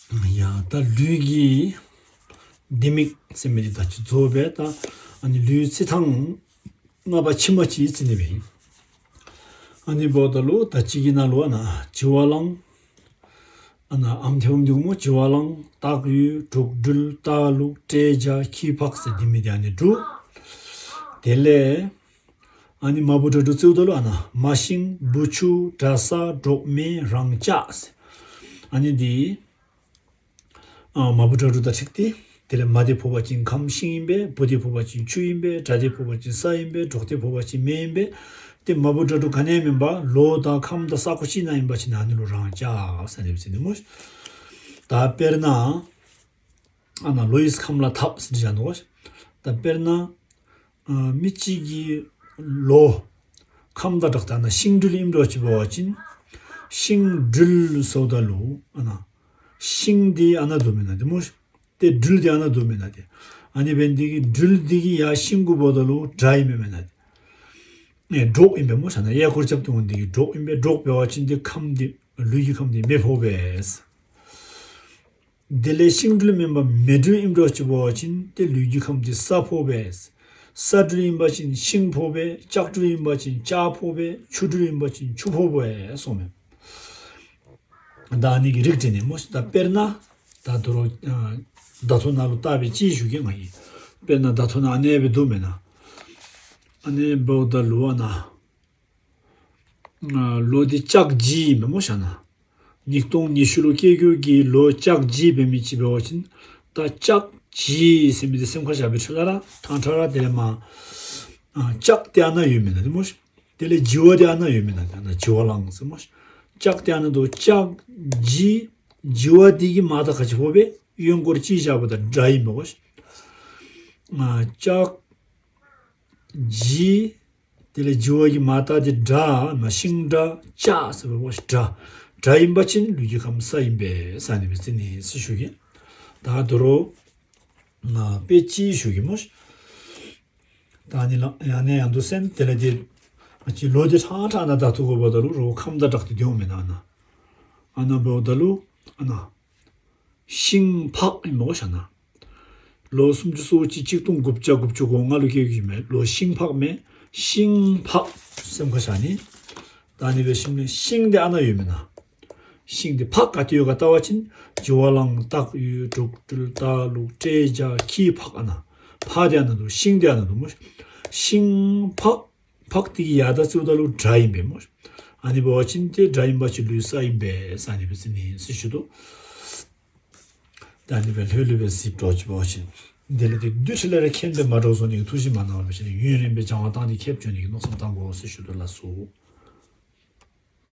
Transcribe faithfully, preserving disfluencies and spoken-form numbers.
ཡ་ད་ལུས་ཀྱི་ལྡེ་མིག་ཟེར་མི་དེ་ད་ཅི་རྫོགས་པས། ད་ཨ་ནི་ལུས་རྩི་ཐང་ལྔ་པ་ཕྱི་མ་ཅིག་རྩི་ནི་བས། ཨ་ནི་བོ་ད་ལུ་ད་ཅི་གི་ན་ལུ་ཨ་ན་བྱི་བ་གླང་། ཨ་ན་ཨམ་ཐེ་བུམ་འདུག་མོ། བྱི་བ་གླང་། སྟག་ཡོས། འབྲུག་སྦྲུལ། སྟག་ལུག་སྤྲེལ་རྒྱ། ཁྱི་ཕག་ཟེར་ལྡེ་མིག་དེ་ཨ་ནི་དྲུག། དེ་ལས་ཨ་ནི་མ་བུ་དགྲ་དྲུག་རྩིའུ་ད་ལུ་ཨ་ན་མ་ཤིང་བུ་ཆུ་དགྲ་ས་འབྲོག་སྨན་རང་ལྕགས་ཟེར། ཨ་ནི་དེ་ཨ་མ་བུ་དགྲ་དྲུག་དང་འཁྲིག་སྟེ། དེ་ལས་མ་དེ་ཕོག་པ་ཅིན་ཁམས་ཤིང་ཡིན་པས། བུ་དེ་ཕོག་པ་ཅིན་ཆུ་ཡིན་པས། དགྲ་དེ་ཕོག་པ་ཅིན་ས་ཡིན་པས། འབྲོག་དེ་ཕོག་པ་ཅིན་མེ་ཡིན་པས། དེ་མ་བུ་དགྲ་དྲུག་ག་ནས་མིན་པ་ལོ་དང་ཁམས་དང་ས་ཁོངས་ཅི་ན་ཡིན་པ་ཅིན་ཨ་ནི་ལུ་རང་ལྕགས་ཟེར་ནི་ཟེར་ནི་མོ། ད་དཔེར་ན་ཨ་ན་ལོ་ཡིས་ཁམས་ལ་འཐབ་ཟེར་བྱ་ནོ། ད་དཔེར་ན་ཨ་མི་གཅིག་གི་ལོ་ཁམས་དང་སྦྲགས་ད་ན་ཤིང་སྦྲུལ་ཨིན་འགྲོ་ཅི་བ་ཅིན་ཤིང་སྦྲུལ་སོ་ད་ལུ་ཨ་ན་ཤིང་དེ་ཨ་ན་དུ་མེ་ན་དེ་མོ། དེ་སྦྲུལ་དེ་ཨ་ན་དུ་མེ་ན་དེ། ཨ་ནི་བན་དེ་གི་སྦྲུལ་དེ་གི་ཡ་ཤིང་གུ་བོ་ད་ལུ་དགྲ་ཨིན་མེ་མེ་ན་དེ། ནས་འབྲོག་ཨིན་པས་མོ་ཤ་ན་གཡས་སྐོར་རྐྱབ་སྟེ་འོང་དེ་གི་འབྲོག་ཨིན་པས། འབྲོག་བེ་བ་ཅིན་དེ་ཁམས་དེ་ལུས་ཀྱི་ཁམས་དེ་མེ་ཕོག་པས། དེ་ལས་ཤིང་སྦྲུལ་མིན་པ་མེ་སྦྲུལ་ཨིན་འགྲོ་ཅི་བ་ཅིན་དེ་ལུས་ཀྱི་ཁམས་དེ་ས་ཕོག་པས། ས་སྦྲུལ་ཨིན་པ་ཅིན་ཤིང་ཕོག་པས། ལྕགས་སྦྲུལ་ཨིན་པ་ཅིན་ལྕགས་ཕོག་པས། ཆུ་སྦྲུལ་ཨིན་པ་ཅིན་ཆུ་ཕོག་པས་སོང་མེ། ད་ཨ་ནི་གི་རིགས་དེ་ནི་མོ་ཤ་ད་དཔེར་ན་ད་དུ་རོ་ད་ཐོ་ན་ལུ་ལྟ་བའི་ཅི་ཞུ་གི་ང་ཡིན། དཔེར་ན་ད་ཐོ་ན་ཨ་ནེ་བེ་དུ་མེ་ན། ཨ་ནེ་བོ་ད་ལུ་ཨ་ན། ལོ་དེ་ལྕགས་བྱི་མེ་མོ་ཤ་ན། ཉིས་སྟོང་ཉི་ཤུ་ལོ་སྐྱེ་རྒྱུ་གི་ལོ་ལྕགས་བྱི་བེ་མི་ཅི་བེ་བ་ཅིན། ད་ལྕགས་བྱི་ཟེར་མི་དེ་སེམས་ཁ་བཞག་པའི་ཁྲི་ལ་ར་ཐང་ཁྲ་ར་དེ་ལས་མ། ལྕགས་དེ་ཨ་ན་ཡོད་མེ་ན་དེ་མོ་ཤ། དེ་ལས་བྱི་བ་དེ་ཨ་ན་ཡོད་མེ་ན་དེ་ཨ་ན་བྱི་བ་གླང་ཟེར་མོ་ཤ། ལྕགས་དེ་ཨ་ན་དུ་ལྕགས་བྱི། བྱི་བ་དེ་གི་མ་ད་ཁ་ཅི་ཕོག་པས་གཡོན་སྐོར་ཅི་བཞག་པ་ད་དགྲ་ཨིན་མེ་བ་ཤ། ལྕགས་བྱི། དེ་ལས་བྱི་བ་གི་མ་ད་དེ་དགྲ་ན་ཤིང་དགྲ་ལྕགས་ཟེར་བ་དགྲ། དགྲ་ཨིན་པ་ཅིན་ལུས་ཀྱི་ཁམས་ས་ཨིན་པས་ས་ནི་བེ་ཙི་ནི་སི་ཞུ་གི། ད་དུ་རོ་ང་དཔེ་ཅི་ཞུ་གི་མོ་ཤ། ད་ནི་ལ་ཡང་ནས་ཡང་དུ་སེམས་དེ་ལས་དེ་ཅི་ལོ་དེ་ཁྲང་ཁྲང་ན་ད་ཐུག་གོ་བ་ད་ལུ་རོ་ཁམས་ད་དྲག་དེ་དེ་འོང་མེ་ན་ཨ་ན། ཨ་ན་བོ་ད་ལུ་ཨ་ན། ཤིང་ཕག་ཨིན་མོ་ཤ་ན། ལོ་སུམ་ཅུ་སོ་གཅིག་གཅིག་སྟོང་དགུ་བརྒྱ་དགུ་བཅུ་གོ་ལྔ་ལོ་སྐྱེ་གི་མེ་ལོ་ཤིང་ཕག་མེ། ཤིང་ཕག་སེམས་ཁ་ཤ་ནི། ད་ནི་བེ་ཤིང་ནི་ཤིང་དེ་ཨ་ན་ཡོད་མེ་ན། ཤིང་དེ་ཕག་ག་དེ་ཡོད་ག་ལྟ་བ་ཅིན་བྱི་བ་གླང་སྟག་ཡོས་འབྲུག་སྦྲུལ་སྟག་ལུག་སྤྲེལ་རྒྱ་ཁྱི་ཕག་ཨ་ན། ཕག་དེ་ཨ་ན་དུ་ཤིང་དེ་ཨ་ན་དུ་མོ། ཤིང་ཕག་ཕག་དེ་གི་ཡ་ད་རྩིའུ་ད་ལུ་དགྲ་ཨིན་པས་མོ། ཨ་ནི་བ་ཅིན་དེ་དགྲ་ཨིན་པ་ཅིན་ལུས་ས་ཨིན་པས་ས་ནི་བེ་ཙི་ནི་སི་ཞུ་དུ། ད་ནི་བེ་ལྷོད་ལྷོད་བེ་སི་པྲོ་ཅི་བ་ཅིན། དེ་ལས་དེ་དུས་ཁྲི་ལས་ར་ཁྱེད་འདི་མ་འགྲོ་སོང་ནི་ཐུགས་ཞིབ་མ་གནང་བ་བེ་ཤ་ནི་ཡུན་རིང་བེ་སྦྱང་བ་བཏང་དེ་ཁེབས་བཅོས་ནི་གི་མནོ་བསམ་བཏང་དགོ་སི་ཞུ་དུ་ལ་སོ།